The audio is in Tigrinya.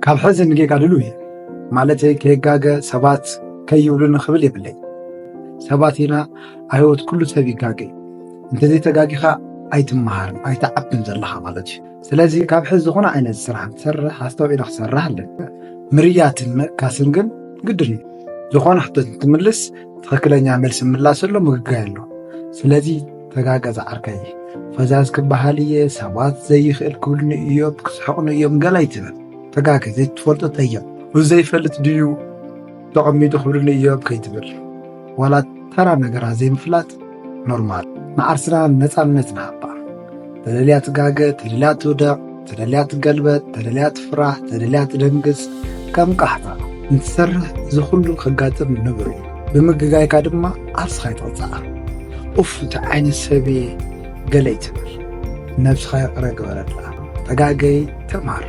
ካብ ሕዚ ንጌጋ ድሉ እየ። ማለተይ ከይጋገ ሰባት ከይብሉኒ ክብል የብለይ። ሰባት ኢና፣ ኣብ ህይወት ኩሉ ሰብ ይጋገ እዩ። እንተዘይተጋጊኻ ኣይትመሃርን ኣይትዓብን ዘለኻ ማለት እዩ። ስለዚ ካብ ሕዚ ዝኾነ ዓይነት ስራሕ ክትሰርሕ ኣስተውዒልካ ክትሰርሕ ኣለካ። ምርያትን ምእካስን ግን ግድን እዩ። ዝኾነ ሕቶ እንትምልስ ትኽክለኛ መልሲ ምላስ ኣሎ፣ ምግጋይ ኣሎ። ስለዚ ተጋገ ዝዓርከይ። ፈዛዝ ክበሃል እየ፣ ሰባት ዘይኽእል ክብሉኒ እዮም፣ ክስሕቑኒ እዮም ገለ ኣይትበል። ተጋገ፣ ዘይትፈልጦ ጠይቕ። እዚ ዘይፈልጥ ድዩ ተቐሚጡ ክብሉኒ እዮም ከይትብል። ዋላ ተራ ነገራት ዘይምፍላጥ ኖርማል። ንዓርስና ነፃነት ንሃባ። ተደልያ ትጋገ፣ ተደልያ ትውደቕ፣ ተደልያ ትገልበጥ፣ ተደልያ ትፍራሕ፣ ተደልያ ትደንግጽ። ከም ቃሕታ እንትሰርሕ እዚ ኩሉ ከጋጥም ንቡር እዩ። ብምግጋይካ ድማ ዓርስኻ ይትቕጻዕ። ኡፍ፣ እቲ ዓይነት ሰብ እየ ገለ ይትብል። ነብስኻ ይቕረ ግበረላ። ተጋገይ፣ ተማር።